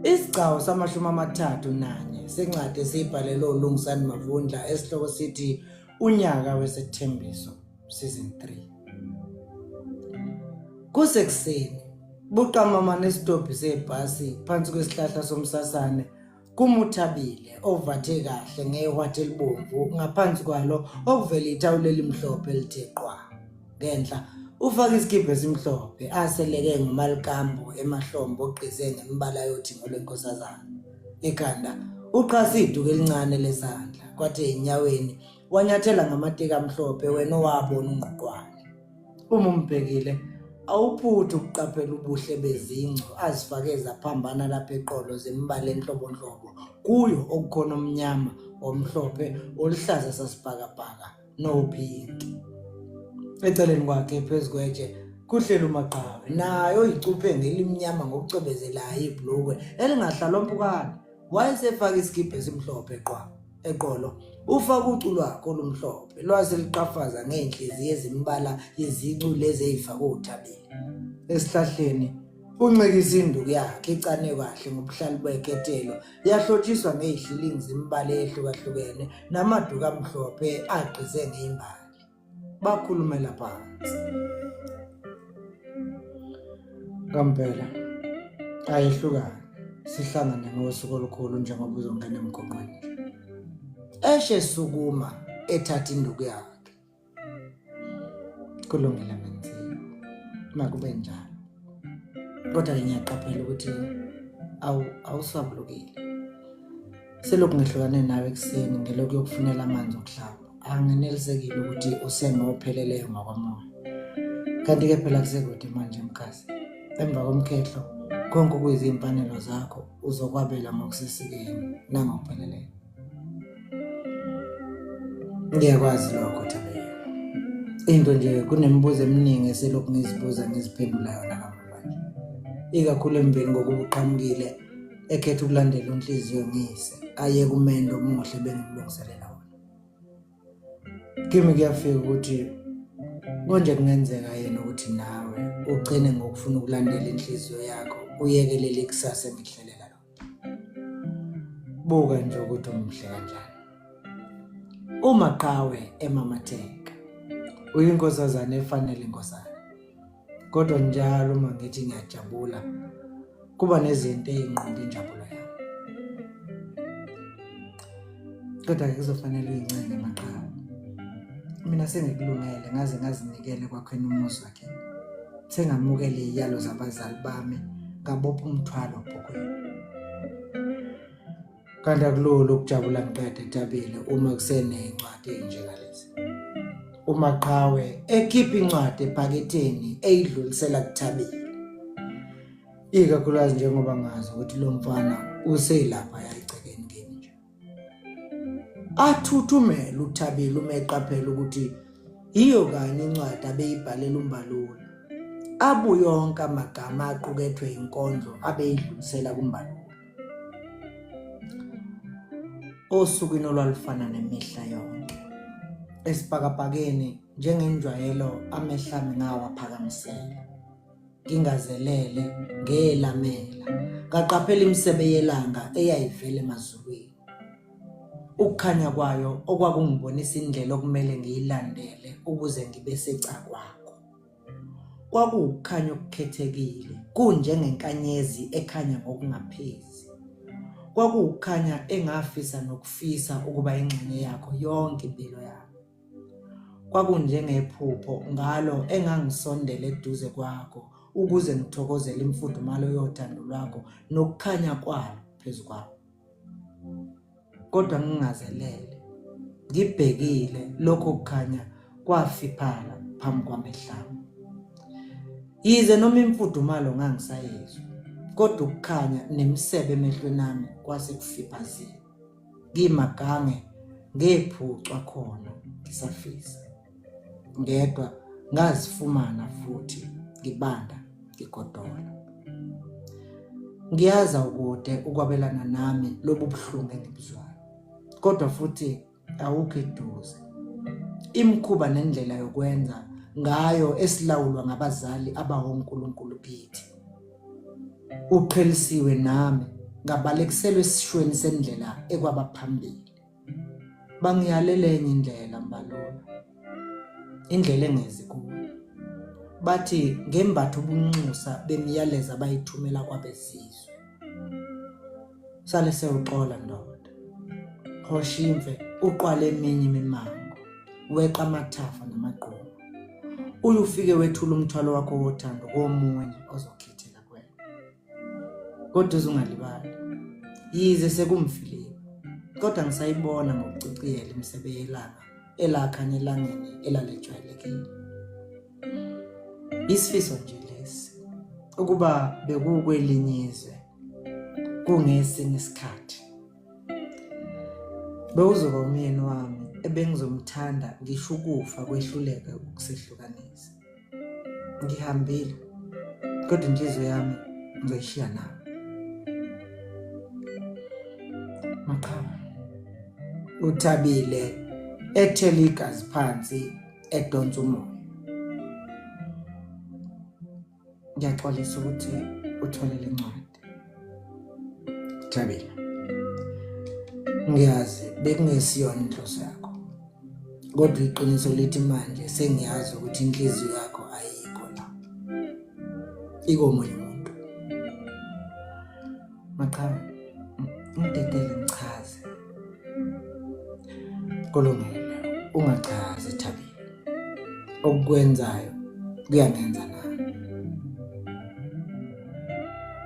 Isigcawu sama-31 sencwadi esiyibhalelwe uLungisani Mavundla esihloko sithi Unyaka Wesethembiso Season 3. Kusekuseni, buqamama nesitobhi sebhasi phansi kwesihlahla somsasane kuMuthabile ovathe kahle ngehwathi elibomvu ngaphansi kwalo okuvela ithawula elimhlophe elithe qwa. Ngenhla ufake isikibha esimhlophe aseleke ngomalikambo emahlombe ogqize ngemibala yothingo lwenkosazana. Ekhanda uqhase iduku elincane lesandla kwathi enyaweni wanyathela ngamateki amhlophe wena owabona ungqoqwane. Uma umbhekile awuphuthi ukuqaphela ubuhle bezinco azifake zaphambana lapha eqolo zemibala enhlobonhlobo kuyo okukhona omnyama, omhlophe, oluhlaza sasibhakabhaka nophinki. Eceleni kwakhe phezu kwetshe kuhleli uMaqhawe naye oyicuphe ngelimnyama ngokucwebezelayo ibhulukwe elingahlalwa mpukane wayesefake isikibha esimhlophe qwa. eqolo ufaka ucu lwakhe olumhlophe lwase luqafaza ngey'nhliziyo ezimbala izicu lezi ey'fakwe uthabile esihlahleni uncikisa induku yakhe icane kahle ngobuhlalu bekhethelo yahlotshiswa ngey'hlilingi zemibala eyehlukahlukene namaduku amhlophe agqize ngey'mbali bakhulumela phansi ngampela ayehlukane sihlangane ngosuku olukhulu njengoba uzongena emgonqweni eshe sukuma ethatha induku yakhe kulungile menziwa makube njalo kodwa-ke ngiyaqaphela ukuthi awusabulukile Selokhu ngehlukane nawe ekuseni ngelokhu yokufunela amanzi okuhlamba. Angenelisekile ukuthi usengopheleleyo ngakwamoya. Kanti-ke phela kusekude manje mkhazi. Emva komkhehlo konke okuyizimfanelo zakho uzokwabela ngokusesikeni nangokupheleleyo. Ngiyakwazi lokho Thabelo. Into nje kunemibuzo eminingi eselokhu ngizibuza ngiziphendula yona kamuva nje. Ikakhulu emveni kokuba uqhamukile ekhetha ukulandela unhliziyo ngiyise aye kumendo omuhle bengimlungiselela wona kimi kuyafika ukuthi konje kungenzeka yena ukuthi nawe ugcine ngokufuna ukulandela inhliziyo yakho uyekelele ikusasa engikuhlelela lona buka nje ukuthi umuhle kanjani uma qhawe emamatheka uyinkosazana efanele inkosana Kodwa njalo uma ngithi ngiyajabula kuba nezinto ey'nqunda injabulo yami. Kodwa-ke kuzofanele uyincenge maqhawe. Mina sengikulungele ngaze ngazinikela ekwakheni umuzi wakhe. Sengamukela iy'yalo zabazali bami ngabopha umthwalo obhokweni. Kanti akulula ukujabula ngiqede Thabile uma kusenencwadi enjengalezi. UMaqhawe ekhipha incwadi ephaketheni eyidlulisela kuThabile. Ikakhulukazi njengoba ngazi ukuthi lo mfana uselapha yayigcekeni kimi nje. Athuthumele uThabile uma eqaphela ukuthi yiyo kanye incwadi abeyibhalela uMbalula. Abuye onke amagama aqukethwe inkondlo abeyidlulisela kuMbalula. Osukwini olwalufana nemihla yonke, esibhakabhakeni njengenjwayelo amehlo ami ngawaphakamisela, ngingazelele ngelamela, ngaqaphela imisebe yelanga eyayivela emazulwini. Ukukhanya kwayo okwakungibonisa indlela okumele ngiyilandele ukuze ngibe secakwakho. Kwakuwukukhanya okukhethekile, kunjengenkanyezi ekhanya ngokungaphezi. Kwakuwukukhanya engafisa nokufisa ukuba ingxenye yakho yonke impilo yami. Kwakunjengephupho ngalo engangisondela eduze kwakho ukuze ngithokozele imfudumalo yothando lwakho nokukhanya kwalo phezu kwami. Kodwa ngingazelele ngibhekile lokho kukhanya kwafiphala phambi kwamehlo ami. Yize noma imfudumalo ngangisayizwa, kodwa ukukhanya nemisebe emehlweni ami kwase kufiphazile. Ngimagange ngephucwa khona ngisafisa. Ngedwa ngazifumana futhi ngibanda ngigodola. Ngiyazi awukude ukwabelana nami lobu buhlungu engibuzwayo, kodwa futhi awukho eduze. Imikhuba nendlela yokwenza ngayo esilawulwa ngabazali abawonkulunkulu kithi. Uqhelisiwe nami. Ngabalekiselwa esishweni sendlela ekwabaphambili. Bangiyalela enye indlela Mbalula, indlela engezi kuwe. Bathi ngembatha ubunxusa bemiyalezo abayithumela kwabezizwe. Sale sewuxola ndoda, hosha imfe uqwale eminye imimango, weqa amathafa namagquma. Uye ufike wethula umthwalo wakho wothando komunye ozokhethela kuwena. Kodwa uzungalibali, yize sekumfiliwe, kodwa ngisayibona ngokuciciyela imisebe yelanga elakhanya elangeni elalejwayelekile. Isifiso nje lesi ukuba bekukwelinye izwe kungesinye isikhathi. Bewuzoba umyeni wami ebengizomthanda ngisho ukufa kwehluleke ukusehlukanisa. Ngihambile kodwa inhliziyo yami ngizoyishiya nawe. Maqhawe. Uthabile ethela igazi phansi edonsa umoya. Ngiyaxolisa ukuthi uthole le ncwadi. Thabile. Ngiyazi bekungesiyona inhloso yakho. Kodwa iqiniso lithi manje sengiyazi ukuthi inhliziyo yakho ayikho la. Ikomunye umuntu. Maqhawe, ngidedele ngichaze. Kulungile, ungachazi Thabile. Okukwenzayo kuyangenza nami.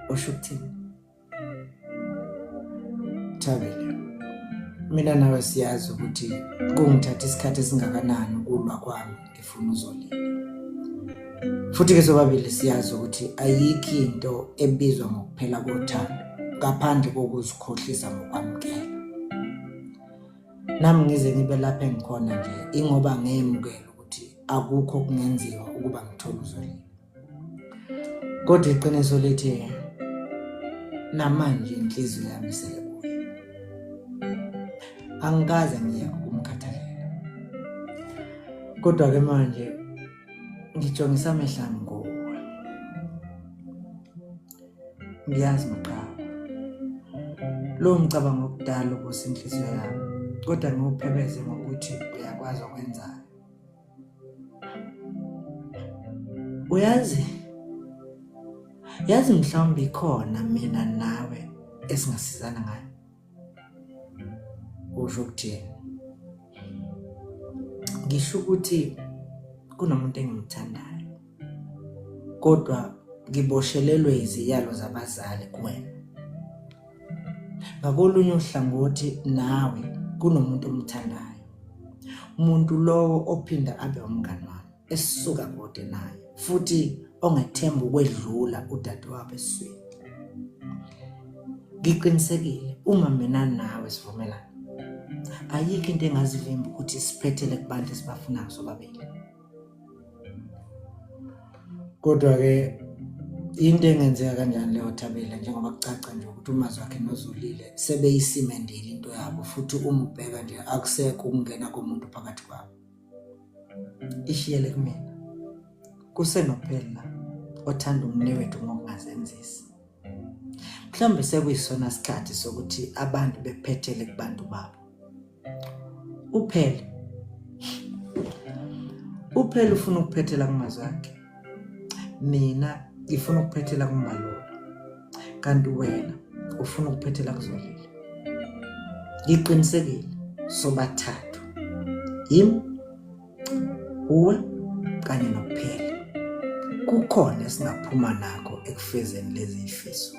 Usho ukuthini? Thabile, mina nawe siyazi ukuthi kungithatha isikhathi esingakanani ukulwa kwami ngifuna uzolile. Futhi-ke sobabili siyazi ukuthi ayikho into ebizwa ngokuphela kothando ngaphandle kokuzikhohlisa ngokwamukela. Nami ngize ngibe lapha engikhona nje ingoba ngemukela ukuthi akukho okungenziwa ukuba ngithole uzolile. Kodwa iqiniso lithi namanje inhliziyo yami isele kuye. Angikaze ngiyeke ukumkhathalela. Kodwa-ke manje ngijongisa amehlo ami kuwe. Ngiyazi maqhawe. Lowo mcabango okudala ukusa inhliziyo yami, kodwa ngiwuphebeze ngokuthi uyakwazi okwenzayo. Uyazi, yazi mhlawumbe ikhona mina nawe esingasizana ngayo. Usho ukuthini? Ngisho ukuthi kunomuntu engimthandayo kodwa ngiboshelelwe iziyalo zabazali kuwena. Ngakolunye uhlangothi nawe kunomuntu omthandayo. Umuntu lowo ophinda abe umngani wami esisuka kude naye futhi ongethemba ukwedlula udadewabo esiswini. Ngiqinisekile uma mina nawe sivumelana, ayikho into engazivimba ukuthi siphethele kubantu esibafunayo sobabili. Kodwa-ke into engenzeka kanjani leyo Thabile njengoba kucaca nje ukuthi umazi wakhe noZolile sebeyisimendile into yabo futhi uma ubheka nje akusekho ukungena komuntu phakathi kwabo. Ishiyele kumina. Kusenophela othanda umnewethu ngokungazenzisi. Mhlawumbe sekuyisona sikhathi sokuthi abantu bephethele kubantu babo. Uphele. Uphele ufuna ukuphethela kumazwi akhe. Mina ngifuna ukuphethela kuMbalula. Kanti wena ufuna ukuphethela kuZolile. Ngiqinisekile sobathathu. Yimi, uwe kanye nokuphela. Kukhona esingaphuma nakho ekufezeni lezi zifiso.